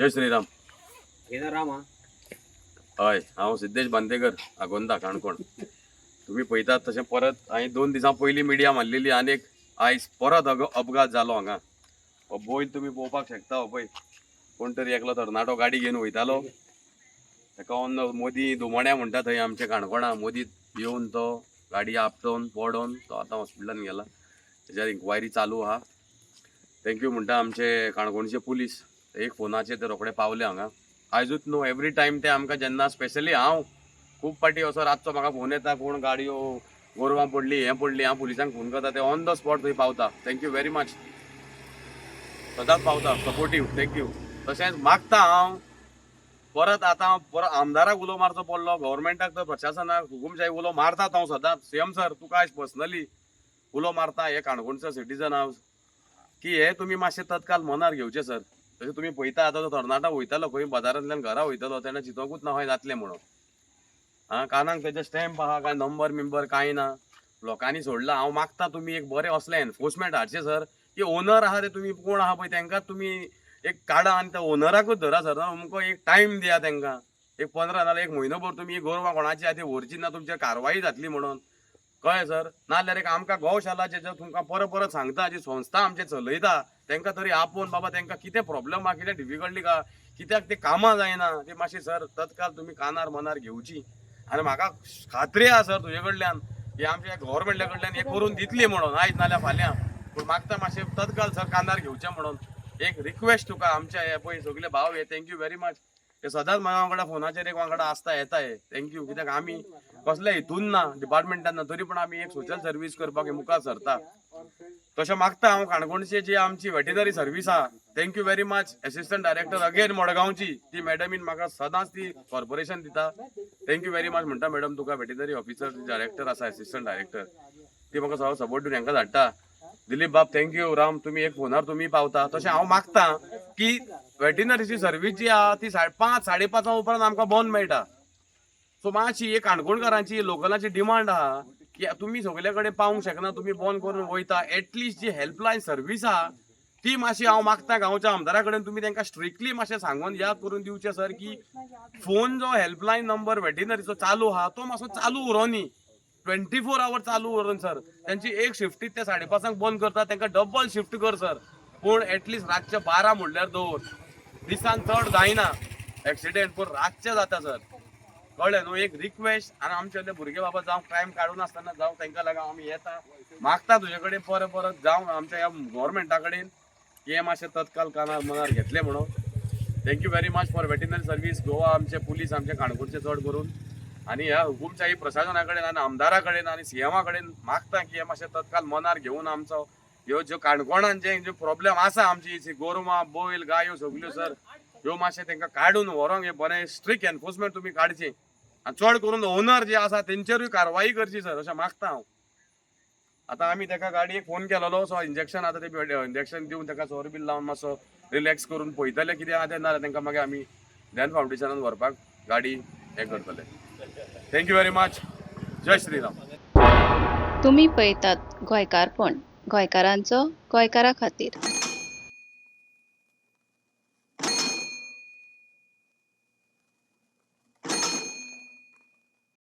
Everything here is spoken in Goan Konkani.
जय श्रीराम. रामा. हय, हांव सिद्धेश बांदेकर, आगोंदा, काणकोण. तुमी पळयतात तशें परत हांवें 2 दिसां पयलीं मिडिया मारलेली आनी एक आयज परत अपघात जालो हांगा. हो बैल तुमी पळोवपाक शकता. हो पळय, कोण तरी एकलो तरणाटो गाडी घेवन वयतालो, ताका ऑन मोदी दुमण्या म्हणटा थंय आमच्या काणकोणा मोदी येवन तो गाडी आपटोवन पडोवन तो आतां हॉस्पिटलान गेला. तेच्यार इन्क्वायरी चालू आहा. Thank you म्हणटा आमचे काणकोणचे पुलीस, एक फोनाचेर ते रोखडे पावले हांगा. आयजूच न्हू, एवरी टायम ते आमकां जेन्ना, स्पेशली हांव खूब फावटी असो रातचो म्हाका फोन येता, कोण गाडयो गोरवां पडली, हें पडली, हांव पुलिसांक फोन करता, ते ऑन the spot थंय पावता. Thank you very much. सदांच पावता, सपोर्टीव. Thank you. तशेंच मागता हांव परत, आतां हांव परत आमदाराक उलो मारचो पडलो, गव्हर्मेंटाक तर प्रशासनाक, हुकुमशाही उलो मारतात हांव सदांच. सीएम सर, तुका आयज पर्सनली उलो मारता, हे काणकोणचो सिटीजन हांव, की हे तुमी मातशें तत्काल मनार घेवचें सर. तशें तुमी पळयता, आतां तो तरणाटो वयतालो खंय बाजारांतल्यान घरा वयतालो, तेणें चिंतोकूच ना खंय जातलें म्हणून. आं, कानाक तेजे स्टॅम्प आहा, काय नंबर बिंबर कांय ना, लोकांनी सोडला. हांव मागता तुमी एक बरें असलें एनफोर्समेंट हाडचें सर, की ओनर आहा ते तुमी कोण आहा पळय तांकां तुमी एक काडा आनी त्या ओनराकूच धरा सर. अमको एक टायम दिया तांकां, एक 15 नाल्यार एक म्हयनो भर, तुमी ही गोरवां कोणाची आहा ती व्हरची ना, तुमचेर कारवाई जातली म्हणून. कळ्ळें सर? नाजाल्यार एक आमकां गोशालाचे जे तुमकां परत परत सांगता, जी संस्था आमचे चलयता, तांकां तरी आपोवन बाबा तांकां कितें प्रॉब्लम आहा, कितें डिफिकल्टी आहा, कित्याक ते कामां जायना, ती मातशी सर तत्काल तुमी कानार मनार घेवची. आनी म्हाका खात्री आहा सर तुजे कडल्यान की आमच्या गव्हर्मेंटा कडल्यान हें करून दितली म्हणून, आयज नाल्यार फाल्यां. पूण मागता मातशें तत्काल सर कानार घेवचें म्हणून एक रिक्वेस्ट तुका. आमच्या हे पळय सगळे भाव हे, thank you very much. ते सदांच म्हाज्या वांगडा फोनाचेर एक वांगडा आसता, येता हे. Thank you. कित्याक आमी कसल्या हितून ना, डिपार्टमेंटान ना, तरी पण आमी एक सोशल सर्वीस करपाक हे मुखार सरता. तशें मागता हांव काणकोणची जी आमची वेटेनरी सर्वीस आहा, thank you very much assistant director again मडगांवची ती मॅडमीन म्हाका सदांच ती कॉर्पोरेशन दिता. Thank you very much म्हणटा मॅडम तुका. वेटेनरी ऑफिसर डायरेक्टर आसा, असिस्टंट डायरेक्टर, ती म्हाका सगळो सपोर्ट दिवन हांकां धाडटा. दिलीप बाब, thank you. Ram, तुमी एक फोनार तुमी पावता. तशें हांव मागता की वेटेनरीची सर्वीस जी आहा ती 5:30, 5:30 उपरांत आमकां बंद मेळटा. सो मातशी एक काणकोणकारांची, लोकलांची डिमांड आहा की तुमी सगळे कडेन पावूंक शकना, तुमी बंद करून वयता, एटलिस्ट जी हेल्पलायन सर्वीस आहा ती मातशी हांव मागता गांवच्या आमदारा कडेन, तुमी तांकां स्ट्रिक्टली मातशें सांगून याद करून दिवचें सर, की फोन जो हेल्पलायन नंबर वेटेनरीचो चालू आहा तो मातसो चालू उरोनी, 24 our चालू उरोन सर. त्यांची एक शिफ्टीत ते 5:30 बंद करता, तांकां डबल शिफ्ट कर सर, पूण एटलिस्ट रातचे 12 म्हणल्यार दवर. दिसान चड जायना एक्सिडेंट, पूण रातचे जाता सर. कळ्ळें न्हू? एक रिक्वेस्ट. आनी आमचे ते भुरगे बाबा जावं क्रायम काडून आसतना जावं, तांकां लागून आमी येता मागता तुजे कडेन परत परत, जावं आमच्या ह्या गव्हर्मेंटा कडेन, हे मातशें तत्काल कानार मनार घेतले म्हणून. Thank you very much for veterinary service Goa, आमचे पुलीस, आमचे काणकोणचे चड करून, आनी ह्या हुकुमशाही प्रशासना कडेन आनी आमदारा कडेन आनी सीएमा कडेन मागता की हे मातशें तत्काल मनार घेवन आमचो ह्यो ज्यो काणकोणान जे जे प्रॉब्लेम आसा, आमची जी गोरवां, बैल, गायो सगल्यो सर, ह्यो मातशें तांकां काडून व्हरोंक हे बरें स्ट्रिक्ट एनफोर्समेंट तुमी काडचें आनी चड करून ओनर जे आसा तेंचेरूय कारवाई करची सर, अशें मागता हांव. आतां आमी ताका गाडयेक फोन केलेलो, सो इंजेक्शन, आतां ते इंजेक्शन दिवन ताका सोरो बीन लावन मातसो रिलॅक्स करून पळयतले कितें आहा तें, नाजाल्यार तांकां मागीर आमी ध्यान फावंडेशनान व्हरपाक गाडी हें करतले. Thank you very much. जय श्रीराम. तुमी पळयतात गोंयकारपण, गोंयकारांचो, गोंयकारा खातीर.